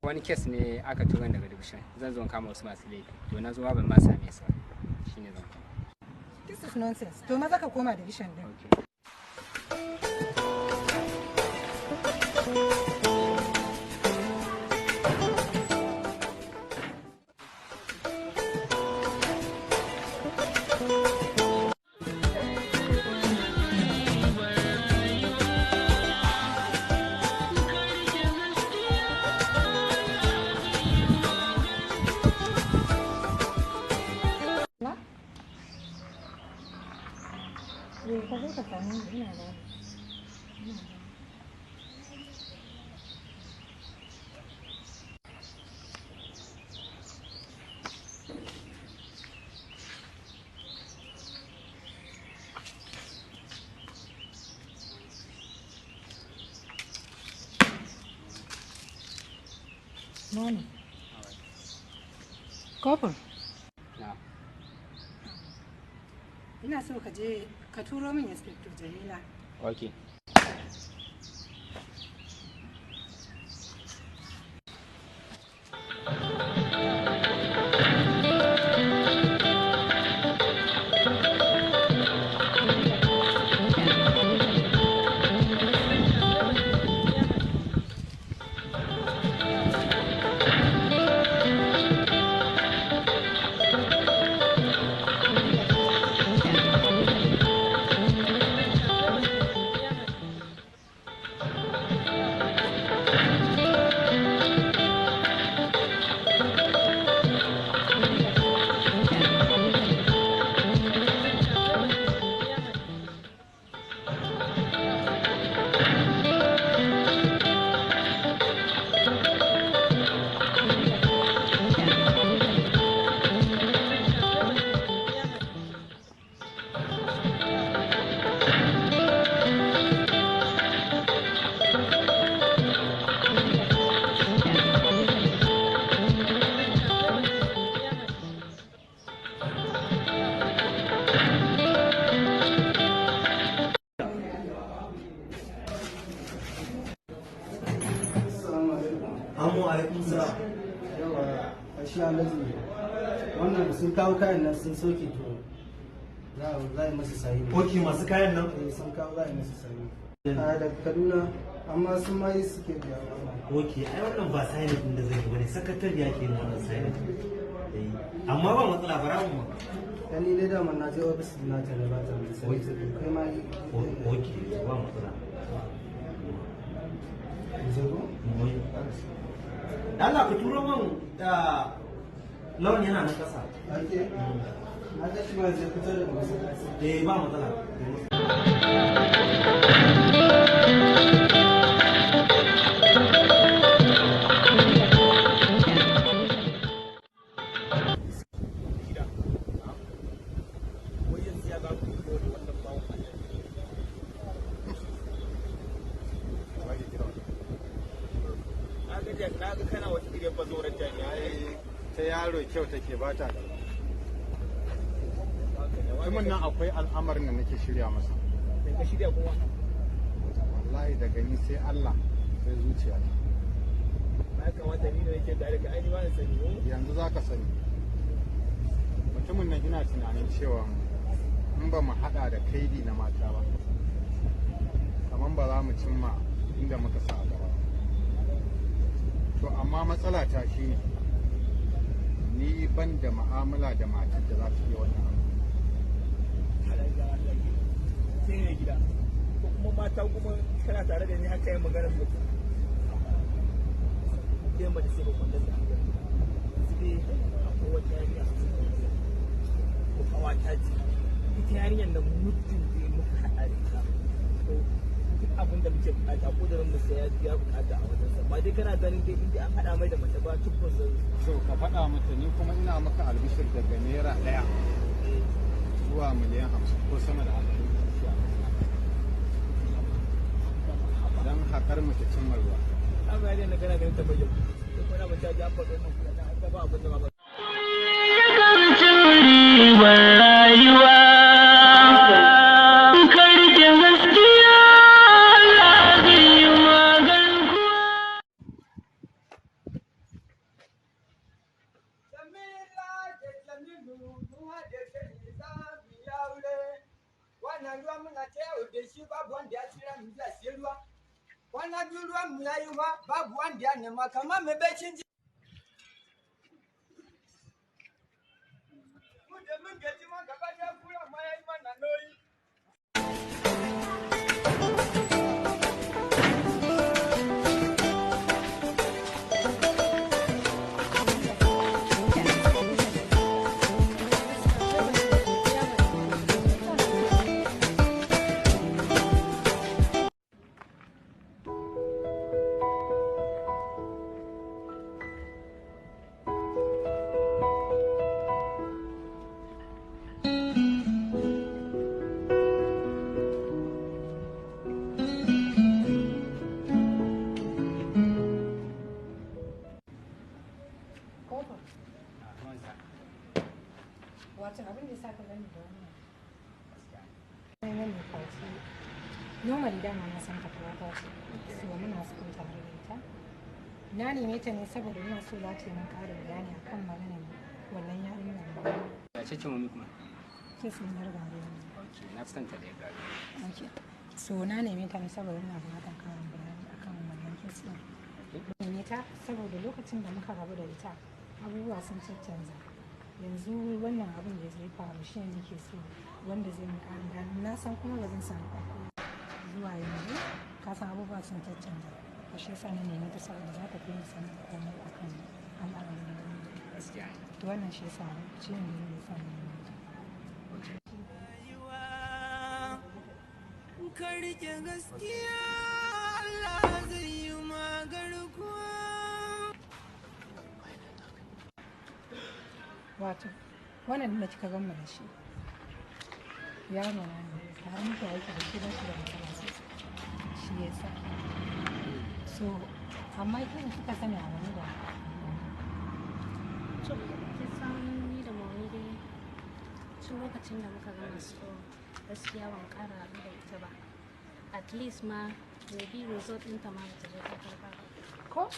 Wani case ne aka tura daga division. Zan zo in kama wasu masu laifi. To na zo ma ban ma same su ba. Shine zan koma. This is nonsense. To maza ka koma division din. Okay. Na? Eh, ka zo ka same ni ina da. Morning. Kofur. Na. Ina so ka je ka turo min Inspector Jamila. Okay. Amu alaikum salam. Yawa, a shi Alhaji, wannan sun kawo kayan nan sun soke, to za a yi masu sayi. Ok, masu kayan nan? Eh, sun kawo, za a yi masu sayi. A daga Kaduna, amma sun ma yi suke biya wannan. Ok, ai wannan ba signing din da zai yi bane, sakatariya ke yin wannan signing. Eh, amma ba matsala, bara mu ma. Dan ni dai dama na je ofis na ta na ba ta mai sayi, kai ma yi. Ok, ba matsala. Je ko? Da Allah ka turo min da lawan, yana nan kasa. Ok. Na ga shi ma zai fito daga masallaci. Eh, ba matsala. Gida wai yanzu ya za ku yi da wannan bawan Allah? Na ga kana wata irin bazorar jami'a. Ta yaro kyau take ba ta. Mutumin nan akwai al'amarin da nake shirya masa. Da ka shirya kuma? Wallahi daga ni sai Allah sai zuciya. Ya kamata ni da nake tare ka ai ba na sani ko? Yanzu za ka sani. Mutumin nan ina tunanin cewa in ba mu hada da kaidi na mata ba, kamar ba za mu cimma inda muka sa a gaba. To amma matsala ta shine ni ban da mu'amala da matar da za ta iya wannan abu. Sai ne gida ko kuma mata, kuma kana tare da ni haka yin maganar mutum sai mace sai ba kwanta da hankali. Yanzu dai akwai wata yarinya ko kawata ce ita, yarinyar nan muddin dai muka haɗa da ita, to duk abin da muke bukata ko da mu saya biya bukata a wajensa ba dai kana ganin dai inda an haɗa mai da mace ba tubbas zai. So ka faɗa mata, ni kuma ina maka albishir, daga ₦1 zuwa miliyan 50 ko sama da haka don haƙar mu ta cimma ruwa. Amma yarinyar nan kana ganin ta bayyana ko kuma mace ta ji an faɗi wannan kuɗaɗen an gaba abin da ba. Ribar rayuwa, karke gaskiya, Allah zai yi magan. Mun haɗe kai ne za mu yi aure. Wannan ruwa muna ta yawo da shi, babu wanda ya tsira mu zuwa siyan ruwa. Kwana biyu ruwan mu ya yi wa, babu wanda ya nema kamar mai bacin ji. Mu da mun gaji ma gaba ɗaya, kura ma ya yi mana nauyi. Kofa, A ruwan sa. wato abin da ya sa ka gani da wannan. Gaskiya. Wannan ne kwanci. Normally dama na san ta ce. So muna school tare da ita. Na neme ta ne saboda ina so za ta yi min ƙarin bayani akan maganar wannan yarinyar da Ya ce ce mami kuma? Case ɗin yar gari ne. Ok, na fi son ta da ya gari. Okay. So na neme ta ne saboda ina buƙatar ƙarin bayani akan wannan case ɗin. Neme ta saboda lokacin da muka rabu da ita, abubuwa sun caccanza. Yanzu wannan abin da ya zai faru shi ne nake so wanda zai min ƙarin bayani. Na san kuma ba zan samu ɗauko zuwa yanzu, ka san abubuwa sun caccanza. To shi yasa na neme ta, saboda za ta fi ni sanin komai akan al'amarin yarinyar. Gaskiya ne. To wannan shi yasa, shi ne dalilin da yasa na neme ta. Ka rike gaskiya, Allah zai yi magarkuwa. Wato wannan da kika gama da shi, yaro na ne, tare muke aiki da shi, ba shi da matsala sosai, shi ya sa. So amma kin kika sani a wani da To, kin san ni da Mami dai, tun lokacin da muka gama school, gaskiya ban ƙara haɗu da ita ba. At least ma maybe result ɗinta ma bata zo ta karɓa ba. Ko?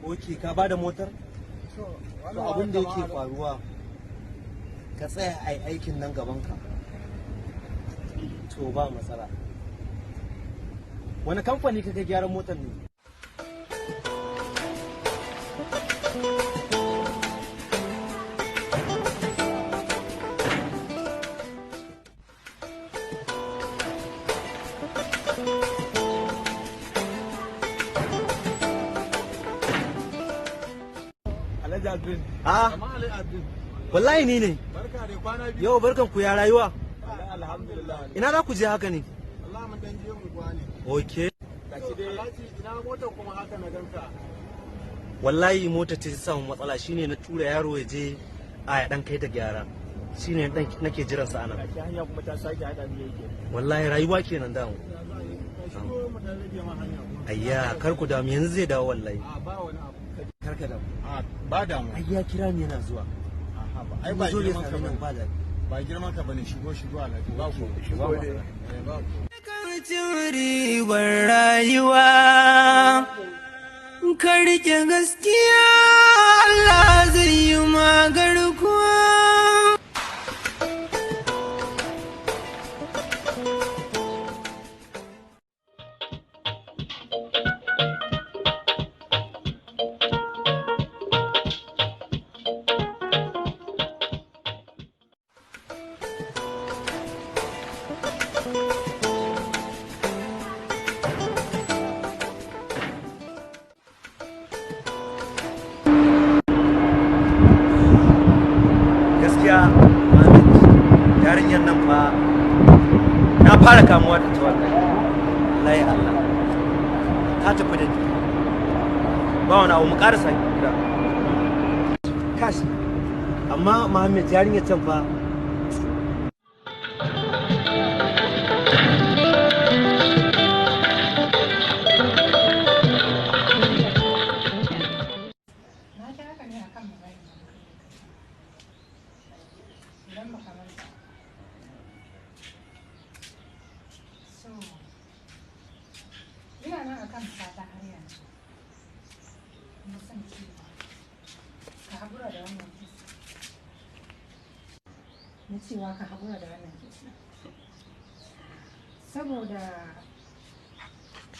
Ok, ka ba da motar? To, abin da yake faruwa, ka tsaya a yi aikin nan gaban ka. To, ba matsala. Wani kamfani ka kai gyaran motar ne? Alhaji Abdul. Ah, Kamar Alhaji Abdul. wallahi ni ne. Barka dai, kwana biyu. Yau barkan ku, ya rayuwa? Wallahi alhamdulillah. Ina za ku je haka ne? Allah mun dan je unguwa ne. Ok. Gashi dai Alhaji, ina motar kuma haka na ganka? Wallahi mota ce ta samu matsala, shine na tura yaro ya je a ya dan kai ta gyara. Shine dan nake jiran sa anan. Gashi hanya kuma ta sake haɗa mu yake. Wallahi rayuwa kenan damu. Ka shigo mu dan rage ma hanya kuma. Ayya, kar ku damu, yanzu zai dawo wallahi. A ba wani abu. Kar ka damu. A ba damu. Ai ya kira ni yana zuwa. Aha, ba ai ba Zo bai girman ka same bane. nan ba da. Ba girman ka bane, shigo shigo Alhaji. Ba ku. Shigo dai. Eh, ba ku. Cin ribar rayuwa, ka rike gaskiya, Allah zai yi magarkuwa. Gaskiya Ahmed, yarinyar nan fa na fara kamuwa da ita wallahi. Wallahi Allah. Ta tafi da ni. Ba wani abu, mu karasa gida. Kash. Amma Muhammad, yarinyar can fa. Na kira ka ne akan maganar da muka yi da kai. Idan baka manta. Na cewa ka haƙura da wannan case ɗin. Saboda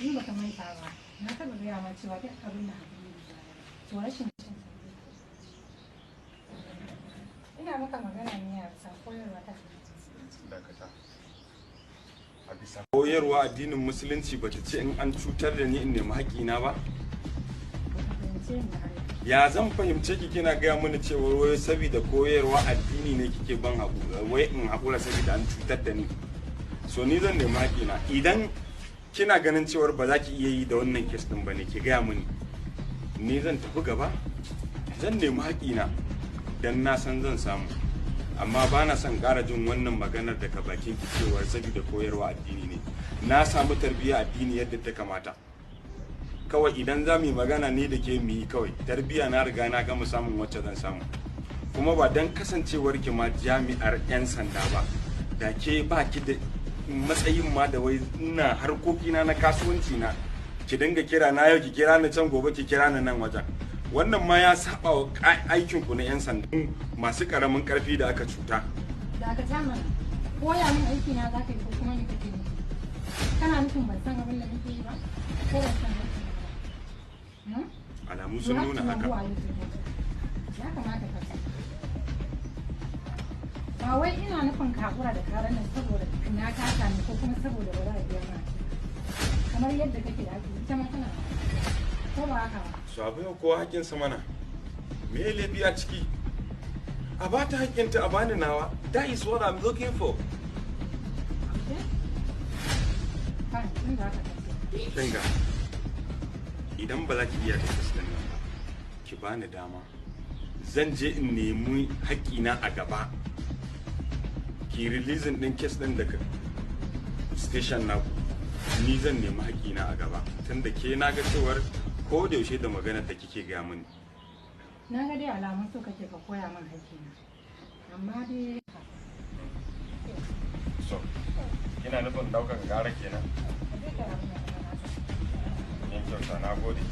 in baka manta ba, na taɓa gaya ma cewa duk abin da haƙuri bai bayar, to rashin cin sa. Ina maka magana ne a bisa koyarwa ta addinin. Dakata. A bisa koyarwa addinin Musulunci bata ce in an cutar da ni in nemi haƙƙina ba? Baka fahimce ni har yanzu. Ya zan fahimce ki? Kina gaya mini cewa wai saboda koyarwa addini ne kike ban haƙura, wai in haƙura saboda an cutar da ni. So ni zan nemi haƙƙina. Idan kina ganin cewar ba za ki iya yi da wannan case din ba ne, ki gaya mini. Ni zan tafi gaba, zan nemi haƙƙina dan na san zan samu. Amma ba na son ƙara jin wannan maganar daga bakin ki cewar saboda koyarwa addini ne. Na samu tarbiyya addini yadda ta kamata. Kawai idan za mu yi magana ne da ke, mu yi kawai. Tarbiyya na riga na gama samun wacce zan samu. Kuma ba dan kasancewar ki ma jami'ar 'yan sanda ba, da ke ba ki da matsayin ma da wai ina harkokina na kasuwanci na ki dinga kira na yau, ki kira ni can, gobe ki kira ni nan wajen. Wannan ma ya saba wa aikin ku na 'yan sanda masu karamin karfi da aka cuta. Dakata mana. Koya min aiki na za ka yi ko kuma me kake nufi? Kana nufin ban san abin da nake yi ba ko ban san aiki na ba? Hmm? Alamu sun nuna haka. Ya kamata ka san. Ba wai ina nufin ka haƙura da karan nan saboda na kasa ne ko kuma saboda ba za a biya ma. Kamar yadda kake da haƙƙi, ita ma tana da haƙƙi. Ko ba haka ba? Su abu yau kowa haƙƙinsa mana. Me ya laifi a ciki? A ba ta haƙƙinta, a bani nawa. That is what I'm looking for. Okay? Fine, tun da haka kace. Kinga, idan ba za ki iya da case din nan ba, ki bani dama. Zan je in nemi haƙƙina a gaba. Ki releasing din case din daga station naku. Ni zan nemi haƙƙina a gaba, tunda ke na ga cewar ko da yaushe da maganar da kike gaya mini. Na ga dai alamun so kake ka koya min haƙƙina. Amma dai So kina nufin ɗaukar ƙara kenan? Ka je ka yi abin da ka ga nasa. Kin kyauta, na gode.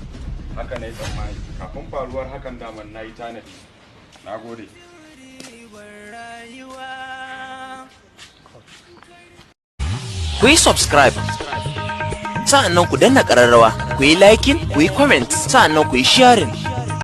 Haka na yi tsammani kafin faruwar hakan, daman na yi tanadi. Na gode. Rayuwa. Ku yi subscribe, sa'annan ku danna ƙararrawa, ku yi liking, ku yi comment, sa'annan ku yi sharing.